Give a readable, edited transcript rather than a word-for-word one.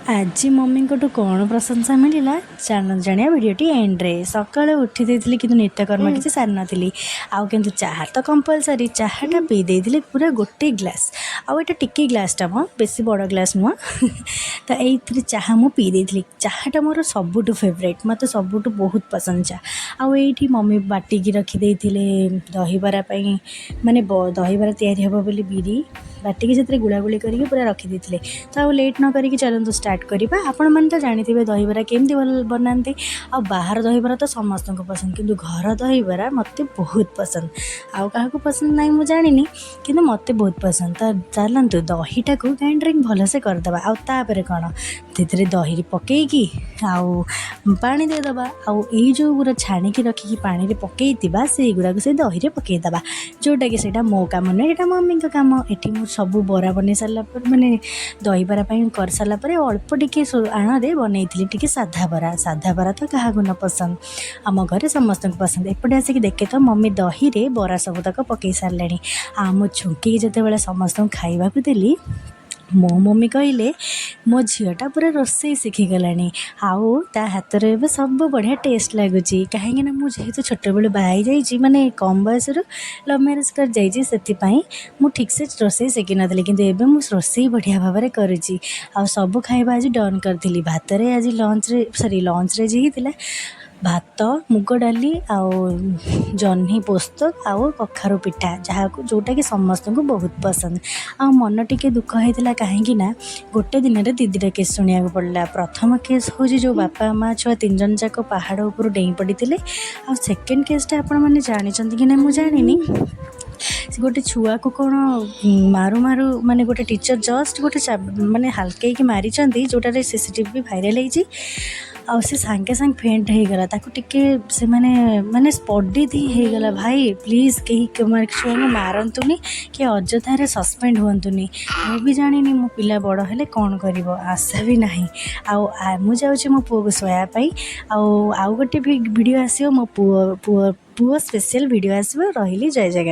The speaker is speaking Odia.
ଆଜି ମମିଙ୍କଠୁ କ'ଣ ପ୍ରଶଂସା ମିଳିଲା, ଚାଲନ୍ତୁ ଜାଣିବା ଭିଡ଼ିଓଟି ଏଣ୍ଡରେ। ସକାଳୁ ଉଠି ଦେଇଥିଲି, କିନ୍ତୁ ନିତ୍ୟକର୍ମ କିଛି ସାରିନଥିଲି। ଆଉ କିନ୍ତୁ ଚାହା ତ କମ୍ପଲସରି, ଚାହାଟା ପିଇ ଦେଇଥିଲି ପୁରା ଗୋଟେ ଗ୍ଲାସ୍। ଆଉ ଏଇଟା ଟିକେ ଗ୍ଲାସ୍ଟା ମ, ବେଶୀ ବଡ଼ ଗ୍ଲାସ୍ ନୁହଁ। ତ ଏଇଥିରେ ଚାହା ମୁଁ ପିଇ ଦେଇଥିଲି। ଚାହାଟା ମୋର ସବୁଠୁ ଫେଭରାଇଟ୍, ମୋତେ ସବୁଠୁ ବହୁତ ପସନ୍ଦ ଚା। ଆଉ ଏଇଠି ମମି ବାଟିକି ରଖିଦେଇଥିଲେ ଦହିବରା ପାଇଁ, ମାନେ ଦହିବରା ତିଆରି ହେବ ବୋଲି ବିରି ବାଟିକି ସେଥିରେ ଗୁଳାଗୁଳି କରିକି ପୁରା ରଖିଦେଇଥିଲେ। ତ ଆଉ ଲେଟ୍ ନ କରିକି ଚାଲନ୍ତୁ ଷ୍ଟାର୍ଟ କରିବା। ଆପଣମାନେ ତ ଜାଣିଥିବେ ଦହିବରା କେମିତି ଭଲ ବନାନ୍ତି। ଆଉ ବାହାର ଦହିବରା ତ ସମସ୍ତଙ୍କୁ ପସନ୍ଦ, କିନ୍ତୁ ଘର ଦହିବରା ମୋତେ ବହୁତ ପସନ୍ଦ। ଆଉ କାହାକୁ ପସନ୍ଦ ନାହିଁ ମୁଁ ଜାଣିନି, କିନ୍ତୁ ମୋତେ ବହୁତ ପସନ୍ଦ। ତ ଚାଲନ୍ତୁ ଦହିଟାକୁ ଗ୍ରାଇଣ୍ଡିଙ୍ଗ ଭଲସେ କରିଦେବା। ଆଉ ତାପରେ କ'ଣ, ସେଥିରେ ଦହିରେ ପକେଇକି ଆଉ ପାଣି ଦେଇଦେବା। ଆଉ ଏଇ ଯେଉଁ ଗୁଡ଼ା ଛାଣିକି ରଖିକି ପାଣିରେ ପକେଇଥିବା, ସେଇଗୁଡ଼ାକୁ ସେଇ ଦହିରେ ପକେଇଦେବା। ଯେଉଁଟାକି ସେଇଟା ମୋ କାମ ନୁହେଁ, ସେଇଟା ମମିଙ୍କ କାମ। ଏଠି ମୁଁ ସବୁ ବରା ବନେଇ ସାରିଲା ପରେ, ମାନେ ଦହିବରା ପାଇଁ କରିସାରିଲା ପରେ, ଅଳ୍ପ ଟିକେ ଆଣରେ ବନେଇଥିଲି ଟିକେ ସାଧା ବରା। ସାଧା ବରା ତ କାହାକୁ ନ ପସନ୍ଦ? ଆମ ଘରେ ସମସ୍ତଙ୍କୁ ପସନ୍ଦ। ଏପଟେ ଆସିକି ଦେଖେ ତ ମମି ଦହିରେ ବରା ସବୁତକ ପକେଇ ସାରିଲେଣି। ଆଉ ମୁଁ ଛୁଙ୍କିକି ଯେତେବେଳେ ସମସ୍ତଙ୍କୁ ଖାଇବାକୁ ଦେଲି, ମୋ ମମି କହିଲେ, "ମୋ ଝିଅଟା ପୁରା ରୋଷେଇ ଶିଖିଗଲାଣି ଆଉ ତା ହାତରେ ଏବେ ସବୁ ବଢ଼ିଆ ଟେଷ୍ଟ ଲାଗୁଛି।" କାହିଁକିନା ମୁଁ ଯେହେତୁ ଛୋଟବେଳୁ ବାହା ହେଇଯାଇଛି, ମାନେ କମ୍ ବୟସରୁ ଲଭ୍ ମ୍ୟାରେଜ୍ କରିଯାଇଛି, ସେଥିପାଇଁ ମୁଁ ଠିକ୍ସେ ରୋଷେଇ ଶିଖିନଥିଲି। କିନ୍ତୁ ଏବେ ମୁଁ ରୋଷେଇ ବଢ଼ିଆ ଭାବରେ କରୁଛି। ଆଉ ସବୁ ଖାଇବା ଆଜି ଡନ୍ କରିଥିଲି। ଭାତରେ ଆଜି ଲଞ୍ଚରେ, ସରି, ଲଞ୍ଚରେ ଆଜି ହେଇଥିଲା ଭାତ, ମୁଗ ଡାଲି ଆଉ ଜହ୍ନି ପୋସ୍ତ ଆଉ କଖାରୁ ପିଠା, ଯାହାକୁ ଯେଉଁଟାକି ସମସ୍ତଙ୍କୁ ବହୁତ ପସନ୍ଦ। ଆଉ ମନ ଟିକେ ଦୁଃଖ ହେଇଥିଲା, କାହିଁକି ନା ଗୋଟେ ଦିନରେ ଦୁଇ ଦୁଇଟା କେସ୍ ଶୁଣିବାକୁ ପଡ଼ିଲା। ପ୍ରଥମ କେସ୍ ହେଉଛି ଯେଉଁ ବାପା, ମା, ଛୁଆ ତିନି ଜଣ ଯାକ ପାହାଡ଼ ଉପରୁ ଡେଇଁ ପଡ଼ିଥିଲେ। ଆଉ ସେକେଣ୍ଡ କେସ୍ଟା ଆପଣମାନେ ଜାଣିଛନ୍ତି କି ନାହିଁ ମୁଁ ଜାଣିନି। ସେ ଗୋଟେ ଛୁଆକୁ କ'ଣ ମାରୁ ମାରୁ, ମାନେ ଗୋଟେ ଟିଚର୍ ଜଷ୍ଟ ଗୋଟେ ମାନେ ହାଲକେଇକି ମାରିଛନ୍ତି, ଯେଉଁଟାରେ ସିସିଟିଭି ବି ଭାଇରାଲ୍ ହେଇଛି। ଆଉ ସେ ସାଙ୍ଗେ ସାଙ୍ଗେ ଫେଣ୍ଟ ହେଇଗଲା। ତାକୁ ଟିକେ ସେମାନେ ମାନେ ସ୍ପଟ୍ ଡେଥ୍ ହିଁ ହେଇଗଲା। ଭାଇ, ପ୍ଲିଜ୍ କେହି ଛୁଆଙ୍କୁ ମାରନ୍ତୁନି କି ଅଯଥାରେ ସସ୍ପେଣ୍ଡ ହୁଅନ୍ତୁନି। ମୁଁ ବି ଜାଣିନି ମୋ ପିଲା ବଡ଼ ହେଲେ କ'ଣ କରିବ, ଆଶା ବି ନାହିଁ। ଆଉ ମୁଁ ଯାଉଛି ମୋ ପୁଅକୁ ଶୋଇବା ପାଇଁ। ଆଉ ଆଉ ଗୋଟେ ଭିଡ଼ିଓ ଆସିବ, ମୋ ପୁଅ ପୁଅ ପୁଅ ସ୍ପେଶିଆଲ୍ ଭିଡ଼ିଓ ଆସିବ। ରହିଲି, ଜୟ ଜଗନ୍ନାଥ।